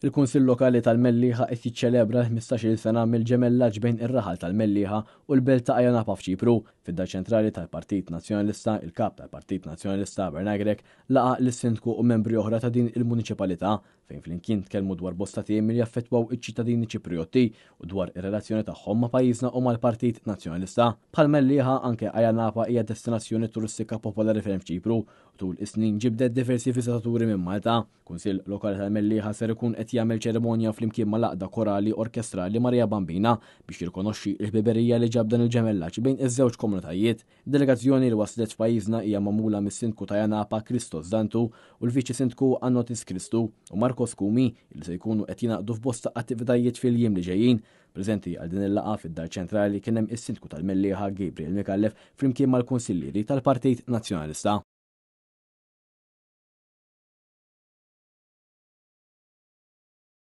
Il-Kunsill Lokali tal-Mellieħa qed jiċċelebra l-ħmistax-il sena mill-ġemellaġġ bejn ir-raħal tal-Mellieħa u l-belt ta' Ayia Napa f'Ċipru. Fid-Dar Ċentrali tal-Partit Nazzjonalista, il-Kap tal-Partit Nazzjonalista Bernard Grech laqa' lis-Sindku u membri oħra ta' din il-muniċipalità fejn flimkien tkellmu dwar bosta temi li jaffettwaw iċ-ċittadini Ċiprijotti u dwar ir-relazzjoni tagħhom ma' pajjiżna u mal-Partit Nazzjonalista. Bħal Mellieħa, anke Ayia Napa hija destinazzjoni turistika popolari ferm f'Ċipru u tul is-snin ġibdet diversi viżitaturi minn Malta. Kunsill Lokali tal-Mellieħa ser ikun qed jagħmel ċerimonja flimkien mal-Għaqda Korali Orkestrali Maria Bambina biex jirrikonoxxi l-ħbiberija li ġab dan il-ġemellaġġ bejn iż-żewġ komunitajiet. Id-delegazzjoni li waslet f'pajjiżna hija magħmula mis-Sindku ta' Janapa Christos Dantu u l-Viċi Sindku Anotis Christou u Marcos Cumi li se jkunu qed jingħaqdu f'bosta attivitajiet fil-jiem li ġejjin. Preżenti għal din il-laqgħa fid-Dar Ċentrali kien hemm is-Sindku tal-Mellieħa Gabriel Micallef flimkien mal-Kunsillieri tal-Partit Nazzjonalista.